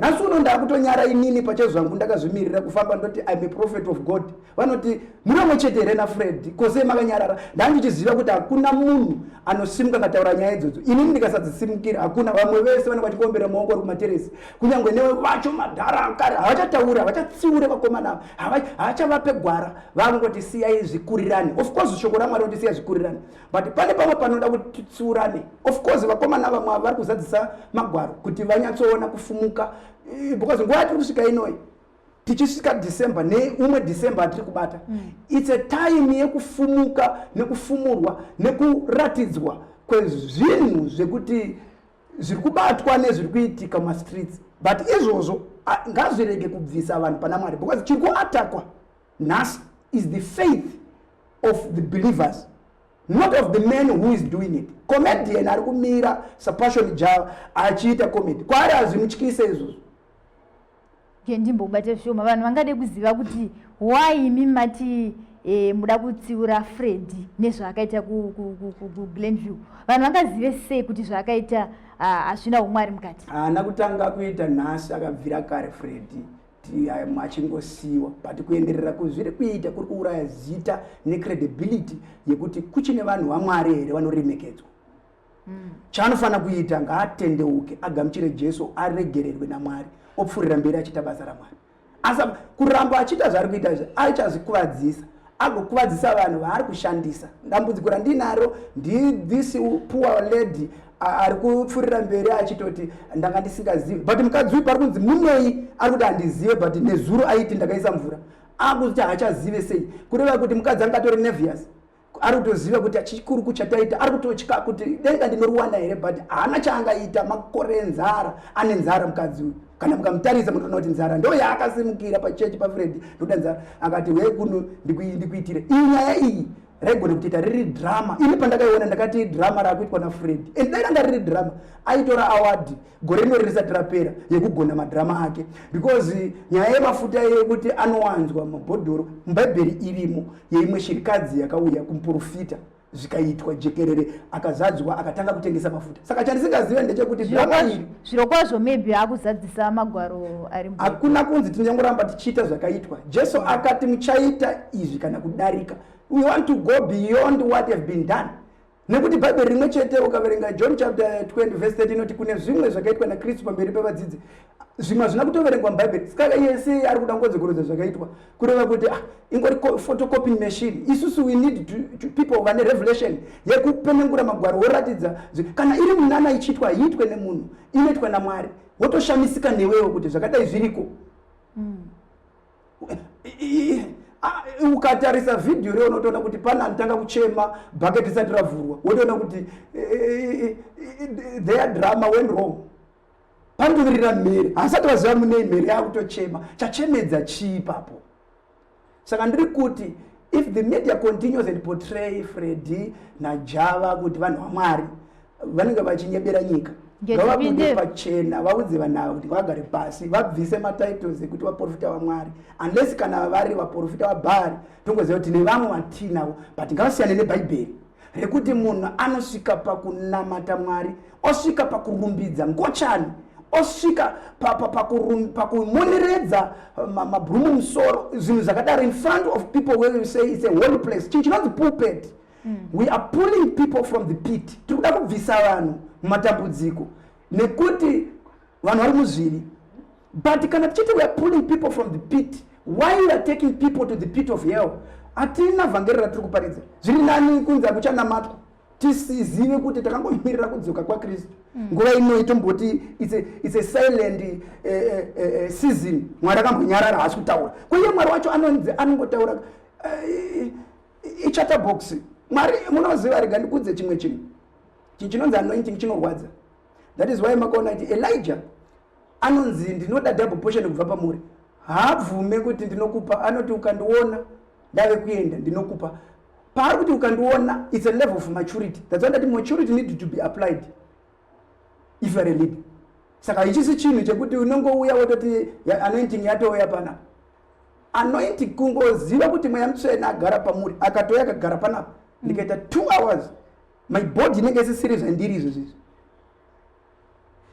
Nhasi uno ndakutonyara inini pachezvangu, ndakazvimirira kufamba ndoti I'm a prophet of God. Vanoti muri vamwe chete here naFred? Kose makanyarara. Ndandichiziva kuti hakuna munhu anosimuka akataura nyaya idzodzo, inini ndikasadzisimukira hakuna. Vamwe vese vanenge vachikuombera maoko vari kumateresi, kunyange newe vacho madhara akare havachataura, havachatsiure vakomana ava, havachavape gwara, vangoti siyai zvikurirane. Of course shoko raMwari roti siyai zvikurirane, but pane pamwe panoda kuti titsiurane. Of course vakomana vamwe ava vari kuzadzisa magwaro kuti vanyatsoona kufumuka, because nguva yatiri kusvika inoi, tichisvika December neumwe December atiri kubata, it's a time yekufumuka nekufumurwa nekuratidzwa kwezvinhu zvekuti zviri kubatwa nezviri kuitika mumastreets. But izvozvo ngazvirege kubvisa vanhu pana Mwari, because chiri kuattackwa nhasi is the faith of the believers, not of the man who is doing it. Comedian ari kumira saPassion Java achiita comedy, kwaari hazvimutyise izvozvo. Ke ndimbobate shoma, vanhu vangade kuziva kuti why imi mati muda kutsiura Freddy nezvaakaita kuGlenview. Vanhu vangazive sei kuti zvaakaita hazvina umwari mukati? Haana kutanga kuita nhasi, akabvira kare Freddy achingosiyiwa, but kuenderera kuzviri kuita kuri kuuraya zita necredibility yekuti kuchine vanhu vaMwari here vanoremekedzwa. Chaanofanira kuita, ngaatendeuke, agamuchire Jesu, aregererwe naMwari, opfuurira mberi achiita basa raMwari. Asi kuramba achiita zvaari kuita izvi, achazvikuvadzisa, agokuvadzisa vanhu vaari kushandisa. Dambudziko randinaro ndithis poor lady ari kupfuurira mberi achitoti ndanga ndisingazivi, but mukadzi uyu pari kunzi munei ari kuti handizive, but nezuro aiti ndakaisa mvura, akuti haachazive sei? Kureva kuti mukadzi angatori nervous, ari kutoziva kuti chikuru kuchataita, ari kutotya kuti denga ndinoriwana here, but haana chaangaita. Makore enzara, ane nzara mukadzi uyu. Kana mukamutarisa munotoona kuti nzara ndo yaakasimukira pachechi paFredi, ndoda nzara, akati wee kuno ndikuitire iyi nyaya iyi. Raigona kutoita riri drama. Ini pandakaiona ndakati drama raakuitwa naFredi, and dai ranga riri drama aitora award gore rino risati rapera yekugona madrama ake, because nyaya yemafuta yekuti anowanzwa mabhodhoro mubhaibheri irimo, yeimwe shirikadzi yakauya kumuprofita, zvikaitwa jekerere, akazadzwa, akatanga kutengesa mafuta. Saka chandisingazive ndechekuti drama iri Zviro kwazvo maybe akuzadzisa magwaro ari Hakuna kunzi tinongoramba tichiita zvakaitwa. Jesu akati muchaita izvi kana kudarika. We want to go beyond what have been done, nekuti Bhaibheri rimwe chete, ukaverenga John chapter 20 verse 30, inoti kune zvimwe zvakaitwa naKristu pamberi pevadzidzi, zvimwe hazvina kutoverengwa mubhaibheri. Saka iye sei ari kuda ngodzokorodza zvakaitwa? Kureva kuti ingori photocopying machine. Isusu we need to people vane revelation yekupenengura magwaro, woratidza kana iri munana ichiitwa, iitwe nemunhu, inoitwa naMwari, wotoshamisika newewo kuti zvakadai zviriko. Ukatarisa vhidhiyo riyo unotoona kuti pane anotanga kuchema bhaketi risati ravhurwa, wotoona kuti their drama went wrong. Panotovirira mhere, hasati vaziva munei, mhere yakutochema, chachemedza chii ipapo? Saka ndiri kuti if the media continues and portray Freddy naJava kuti vanhu vaMwari, vanenge vachinyebera nyika. Ngavabude pachena vaudze vanhu ava kuti vagare pasi, vabvise matitles ekuti vaprofita vaMwari, unless kana vari vaprofita vaBhaari, tongoziva kuti nevamwe vatinavo, but ngavasiyane nebhaibheri rekuti munhu anosvika pakunamata Mwari, osvika pakurumbidza ngochani, osvika pakumoneredza mabhurumu musoro, zvinhu zvakadaro in front of people where you say it's a holy place, chinhu chinonzi pulpit. We are pulling people from the pit. Tiri kuda kubvisa vanhu mumatambudziko nekuti vanhu vari muzvivi, but kana tichiti we are pulling people from the pit, why you are taking people to the pit of hell? Hatina vhangeri ratiri kuparidza. Zviri nani kunzi hakuchanamatwa, tisizive kuti takangomirira kudzoka kwaKristu. Nguva inoi tomboti it's a silent season. Mwari akambonyarara, haasi kutaura. Kuiye Mwari wacho anonzi anongotaura ichatterbox Mwari munoziva. Rega ndikudze chimwe chinhu, chinhu chinonzi anointing chinorwadza. That is why makaona kuti Elijah anonzi ndinoda double portion kubva pamuri, haabvume kuti ndinokupa. Anoti ukandiona ndave kuenda ndinokupa. Paari kuti ukandiona, it's a level of maturity. That's why ndati maturity need to be applied if you are a leader. Saka ichisi chinhu chekuti unongouya wototi anointing yatouya panapa. Anointing kungoziva kuti Mweya Mutsvene agara pamuri, akatouya akagara panapa, ndikaita 2 hours, my body inenge isisiri zvandiri izvo zvizvi.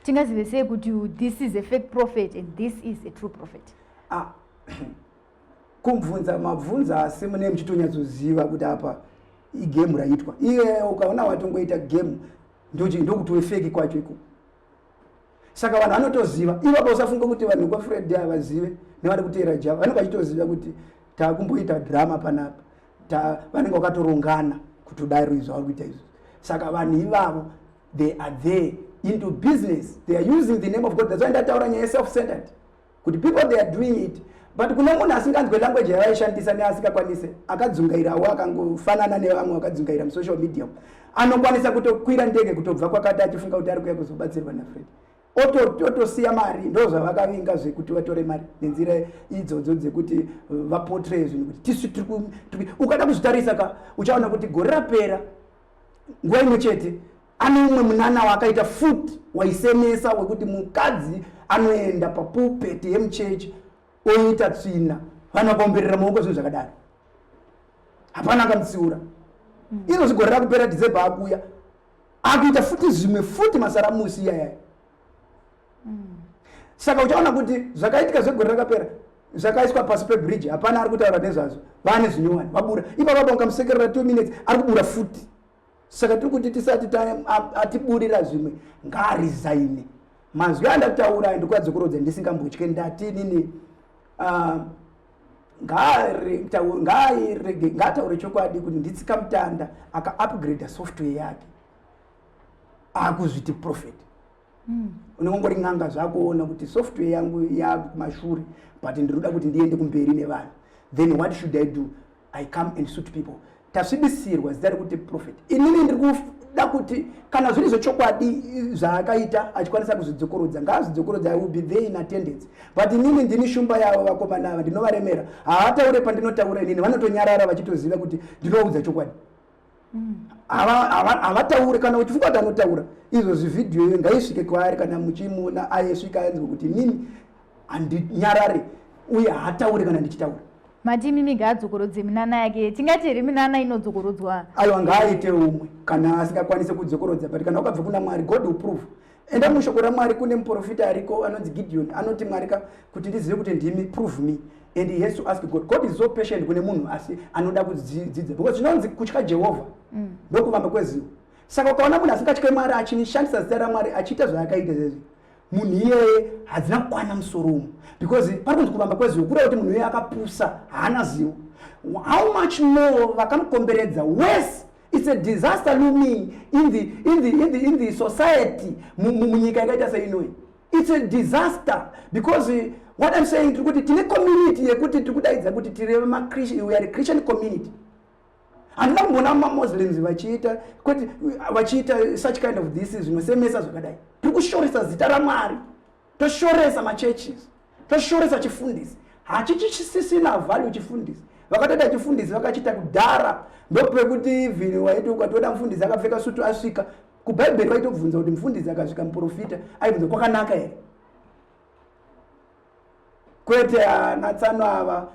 Tingazive sei kuti this is a fake prophet and this is a true prophet? Ah, Kubvunza mabvunza, asi mune muchitonyatsoziva kuti apa igame raitwa. Iye ukaona watongoita game, ndokuti wefake kwacho iko. Saka vanhu vanotoziva ipapo. Usafunga kuti vanhu kwaFred havazive, nevari kuteera Java vanenge vachitoziva kuti takumboita drama panapa. Vanenge vakatorongana kuti udaro izvo vari kuita izvo. Saka vanhu ivavo, they are there into business. They are using the name of God. That's why ndataura nyaya yeself-centered, kuti people, they are doing it, but kune munhu asinganzwe language yavaishandisa neasingakwanise, akadzungairawo, akangofanana nevamwe vakadzungaira musocial media, anokwanisa kutokwira ndege kutobva kwakati achifunga kuti ari kuya kuzobatsirwa naFred, otosiya mari. Ndo zvavakavinga zvekuti vatore mari nenzira idzodzo dzekuti vaportray zvinhu kuti tisu ukada kuzvitarisa ka, uchaona kuti gore rapera nguva imwe chete ane umwe munana waakaita futi waisemesa, wekuti mukadzi anoenda papulpit yemuchechi oita tsvina, vanhu vakaomberera maoko. Zvinhu zvakadaro hapana akamutsiura. Izvozvi gore rakupera December, akuya akuita futi zvimwe futi masaramusi iyayaya. Saka uchaona kuti zvakaitika zvegore rakapera zvakaiswa pasi pebridge, hapana ari kutaura nezvazvo. Vane zvinyowani vabura ipapapa, ukamusekerera 2 minutes, ari kubura futi. Saka tiri kuti tisati atiburira zvimwe, ngaaresign. Mazwi andataura ndikuadzokorodza ndisingambotye. Ndati nini, ngaataure chokwadi kuti nditsika mutanda akaupgrade software yake, akuzviti prophet. Unongori n'anga zvakuona kuti software yangu yakumashure, but ndinoda kuti ndiende kumberi nevanhu. Then what should I do? I come and suit people. Tasvibisirwa zita rekuti prophet. Inini ndiri kuda kuti kana zviri zvechokwadi zvaakaita, achikwanisa kuzvidzokorodza, ngaazvidzokorodza. I will be there in attendance. But inini ndini shumba yavo vakomana ava, ndinovaremera. Haataure pandinotaura inini, vanotonyarara vachitoziva kuti ndinoudza chokwadi. Havataure. Kana uchifunga kuti anotaura izvo, zvivhidhiyo iyo ngaisvike kwaari. Kana muchimuona ayesvika, anzwe kuti inini handinyarare uye haatauri kana ndichitaura. Mati imimi ngaadzokorodze minana yake. Tingati here minana inodzokorodzwa? Aiwa, ngaaite umwe kana asingakwanisi kudzokorodza. But kana wakabva kuna Mwari, God will prove. Enda mushoko raMwari, kune muprofita ariko anonzi Gideon. Anoti, "Mwari ka, kuti ndizive kuti ndimi, prove me." And he has to ask God. God is so patient kune munhu asi anoda kudzidza, because zvinonzi kutya Jehovha ndokuvamba kwezivo. Saka ukaona munhu asingatye Mwari achishandisa zita raMwari achiita zvaakaita zvezvi, munhu iyeye hadzina kukwana musoro umu, because pari kunzi kuvamba kwezivo, kureva kuti munhu iyeye akapusa, haana zivo. How much more vakamukomberedza wese? It's a disaster looming in the society. Munyika yakaita seinoi, it's a disaster, because what I'm saying, tiri kuti tine community yekuti tiri kudaidza kuti tiri we are a Christian community. Handina kumboona maMuslims vachiita, kwete vachiita such kind of this zvinosemesa zvakadai. Tiri kushoresa zita raMwari, toshoresa machurches, toshoresa chifundisi. Hachichisisina value chifundisi. Vakatoita chifundisi vakachiita kudhara, ndopekuti even waiti ukatoda mufundisi akapfeka sutu asvika, kubhaibheri vaitobvunza kuti mufundisi akasvika, muprofita aibvunza kwakanaka here, kwete ana tsano ava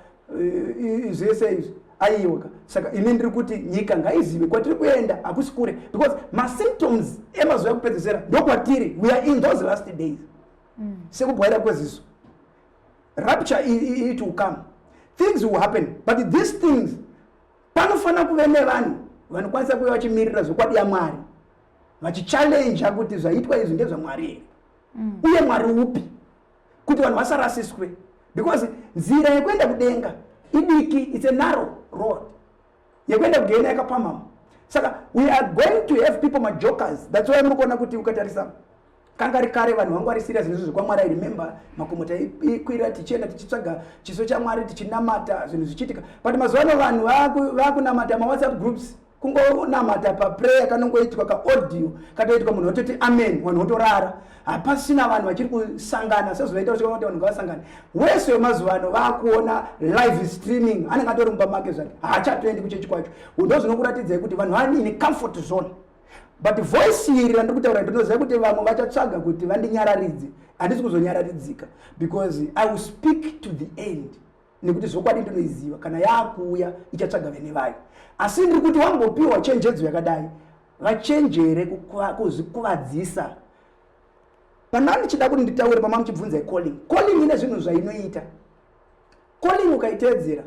zvese izvi, aiwaka. Saka ini ndiri kuti nyika ngaizive kwatiri kuenda hakusi kure, because masymptoms emazuva ekupedzisira ndokwatiri. We are in those last days. Sekubwaira kweziso, rapture it will come, things will happen. But these things, panofanira kuve nevanhu vanokwanisa kuve vachimirira zvokwadi yaMwari, vachichallenja kuti zvaitwa izvi ndezvaMwari here. Uye Mwari upi, kuti vanhu vasarasiswe, because nzira yekuenda kudenga idiki. It's a narrow road. Yekuenda kugehena yakapamhama. Saka we are going to have people, majokers. That's why muri kuona kuti ukatarisa kanga ri kare, vanhu vangu vari serious nezvo zvekwaMwari. I remember makomo taikwira tichienda tichitsvaga chiso chaMwari, tichinamata, zvinhu zvichiitika. But mazuva ano vanhu vakunamata mawhatsapp groups, kungonamata paprayer kanongoitwa kaaudio katoitwa, munhu ototi amen, vanhu votorara. Hapasina vanhu vachiri kusangana sezvinoita kuti vanhu ngavasangane. Wese wemazuva ano vaakuona live streaming, anenge atori mumba make zvake, haachatoendi kuchechi kwacho. Ndo zvinokuratidzai kuti vanhu vari in comfort zone. But voice iri randiri kutaura, ndinoziva kuti vamwe vachatsvaga kuti vandinyararidze. Handisi kuzonyararidzika, because I will speak to the end, nekuti zvokwadi ndinoiziva. Kana yaakuuya, ichatsvaga vene vayo. Asi ndiri kuti wambopiwa chenjedzo yakadai, vachenjere kuzvikuvadzisa. Pana ndichida kuti nditaure pama muchibvunza calling. Calling ine zvinhu zvainoita. Calling ukaiteedzera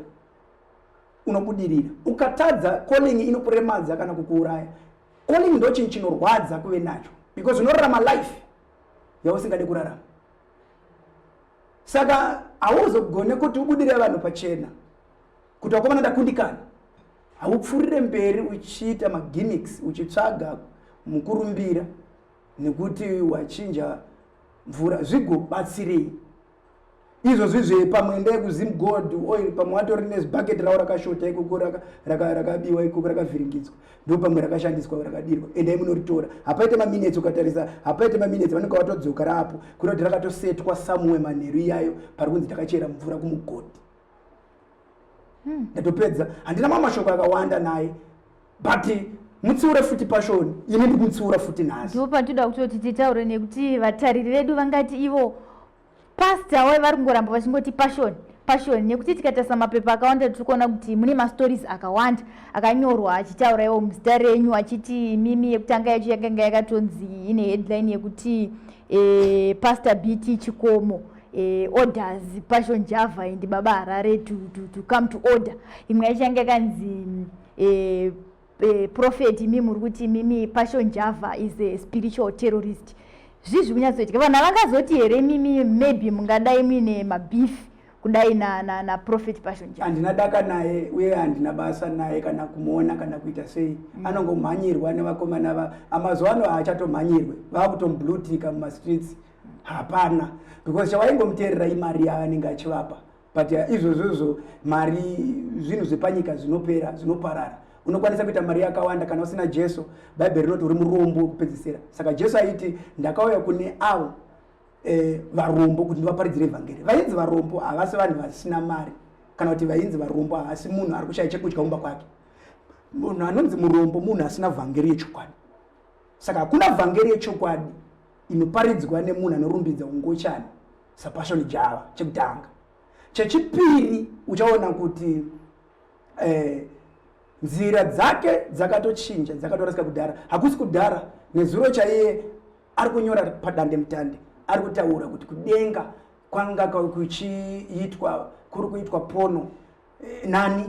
unobudirira, ukatadza calling inokuremadza kana kukuuraya. Calling ndo chinhu chinorwadza kuve nacho because unorarama life yausingade kurarama. Saka hauzogone kuti ubudirire vanhu pachena kuti vakomana ndakundikana. Haupfuurire mberi uchiita magimmicks, uchitsvaga mukurumbira nekuti wachinja mvura, zvigobatsirei izvozvi zve pamwe endai kuZim Gold Oil, pamwe watori nezibhaketi ravo rakashota ikoko, rakabiwa ikoko, rakavhiringidzwa, ndo pamwe rakashandiswa, rakadirwa, endai munoritora. Hapaite maminutes, ukatarisa hapaite maminutes vanenge vatodzoka rapo, kuda kuti rakatosetwa somewhere manheru iyayo pari kunzi takachera mvura kumugodhi. Ndatopedza, handina mamwe mashoko akawanda naye, but mutsiure futi Passion, ini ndikumutsiura futi nhasi. Ndipo patinoda kutoti titaure, nekuti vatariri vedu vangati ivo pastor wai vari kungoramba vachingoti Passion, Passion, nekuti tikatarisa mapepa akawanda tiri kuona kuti mune mastories akawanda akanyorwa achitaura iwo muzita renyu, achiti mimi yekutanga yacho yakanga yakatonzi ine headline yekuti Pastor BT Chikomo orders Passion Java and Baba Harare to come to order. Imwe yacho yanga yakanzi prophet, imi muri kuti mimi Passion Java is a spiritual terrorist. Zvizvi kunyatsoitika, vanhu havangazoti here mimi maybe mungadai muine mabeef kudai na Prophet Passion Java? Handina daka naye uye handina basa naye, kana kumuona kana kuita sei. Anongomhanyirwa nevakomana amazuva ano haachatomhanyirwe, vakutomublutika mumastreets, hapana, because chawaingomuteerera imari yaanenge achivapa. But izvozvozvo mari, zvinhu zvepanyika zvinopera, zvinoparara. Unokwanisa kuita mari yakawanda, kana usina Jesu, Bhaibheri rinoti uri murombo wekupedzisira. Saka Jesu aiti, "Ndakauya kune avo varombo kuti ndivaparidzire vhangeri." Vainzi varombo havasi vanhu vasina mari, kana kuti vainzi varombo havasi munhu ari kushaya chekudya kumba kwake. Munhu anonzi murombo munhu asina vhangeri yechokwadi. Saka hakuna vhangeri yechokwadi inoparidzwa nemunhu anorumbidza ungochani saPassion Java, chekutanga. Chechipiri, uchaona kuti nzira dzake dzakatochinja, dzakatorasika kudhara. Hakusi kudhara, nezuro chaiye ari kunyora padande mutande, ari kutaura kuti kudenga kwanga kuchiitwa, kuri kuitwa pono nani.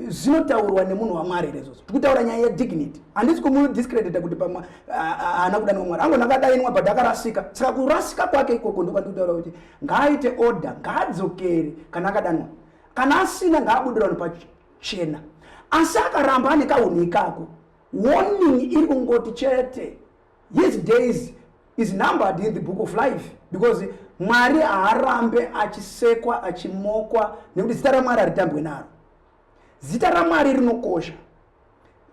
Zvinotaurwa nemunhu waMwari here izvozvo? Tikutaura nyaya yedignity. Handisi kumudiscredita kuti pamwe haana kudanwa Mwari, angona akadainwa, but akarasika. Saka kurasika kwake ikoko ndokwandikutaura kuti ngaaite order, ngaadzokere kana akadanwa. Kana asina, ngaabudira vanhu pachena. Asi akaramba ane kaunhu ikako, warning iri kungoti chete his days is numbered in the book of life, because Mwari haarambe achisekwa, achimokwa, nekuti zita raMwari haritambwe naro. Zita raMwari rinokosha.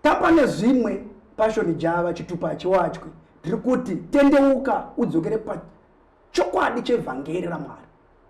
Tapa nezvimwe, Passion Java, chitupa hachiwachwi. Tiri kuti tendeuka, udzokere pachokwadi chevhangeri raMwari.